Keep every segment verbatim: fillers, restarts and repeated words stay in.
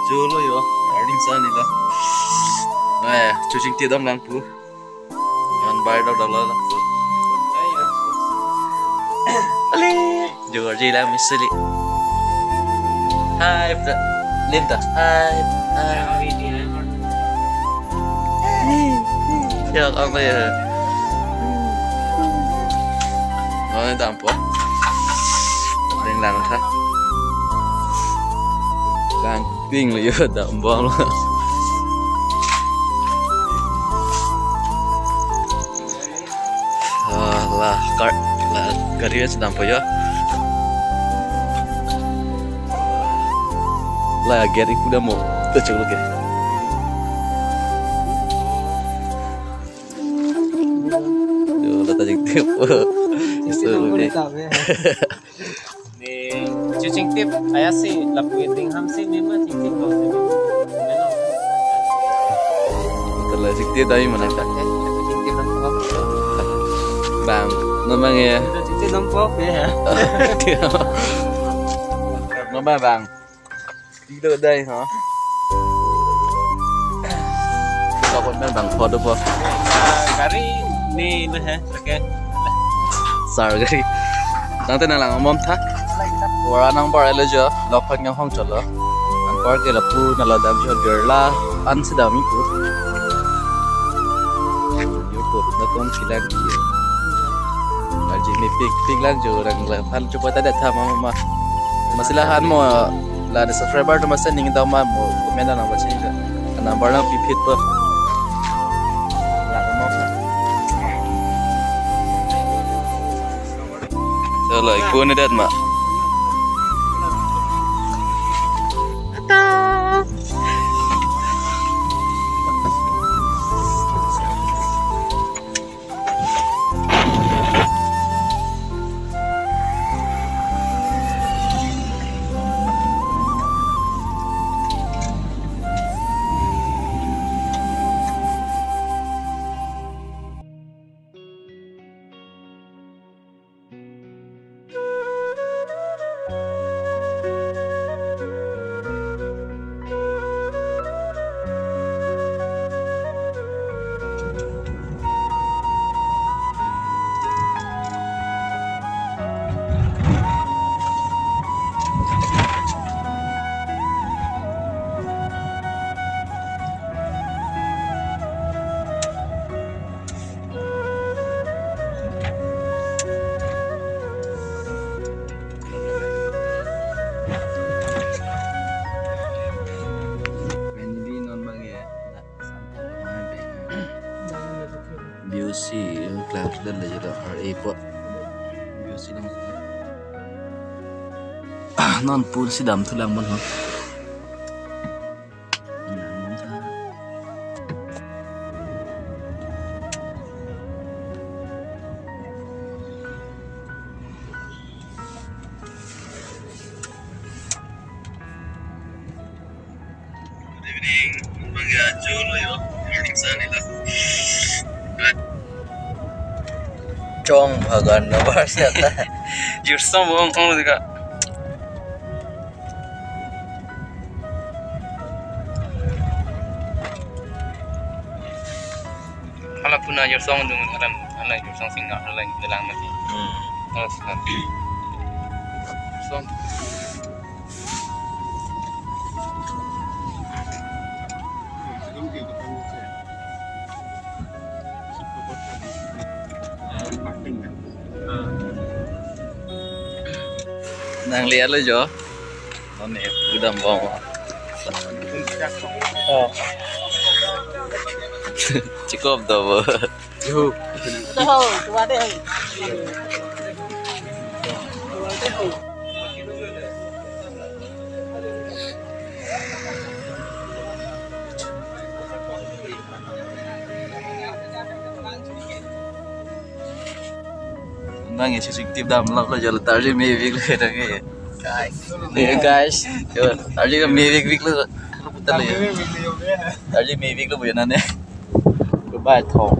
Jolo yo, arding sa ni la. Eh, chuching ti dam lang pu. An bai dok dok la. Ale, jo ji la misli. Hai, bro. Lim ta. Hai. Hai. Ya, ang ya. Oh, dam po. Ring lang tha. Lang ping lo yo, dam bom lo. Ah, la car, la gari ya sedang po ya. La gari kuda mo. Tuh, cek lo ke. Yo, la ta jing tip. Itu lo ke. Ni chuching tip, aya si lapu iting ham si mema chingting bang si mema. Melo. Tala chingting tip dai mana ta? Chuching tip bang ko. Bang, no bang ya. Chuching tip bang ko ya. No bang bang. Di do dai ha. Ko kon bang bang photo po. Ah, gari ni lo he, okay. Sar gari. Nang tenang lang mom tha. Wara nang bar elo jo, lok phan ngang hong cholo. Nang par ke lapu na la dam jo gerla an si dam iku. Yo po na kon kilak di. Arji ni pik pik lang jo rang la phan chupa ta det tha mama ma. Masi la han mo la de subscriber to masa ning dam ma mo comment na ba ching. Number lang pipit po. Lang mo. Chalo, iku ni det ma. Finally, non bang ya. B O C, class dan la jada R A po. B O C lang. Ah, non pun si dam thu lang mon ho. Good evening. Bang ya, Joe lo yo. Morning sun ila. Chong bagan na bar siya ta. Jirsong ong ong dika. Hala puna jirsong dung alam, hala jirsong singa, hala dalang mati. Hmm. Hala singa. Song. Nang lihat lo jo. Ani, udam bom. Oh. Cukup dah, bo. Yo. Nang isi sik tip dam lok lo jalo tarji mevik lo nang e. Guys. Yo, guys. Yo, tarji mevik vik lo. Lo putar lo ya. Tarji mevik lo bu ya nane. Goodbye, thong.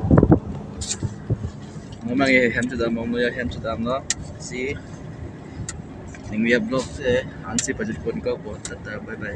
Memang ya hem chedam, mong ya hem chedam lo. Si. Ning via vlog se, ansi pajut pon ko, bo, tata, bye bye.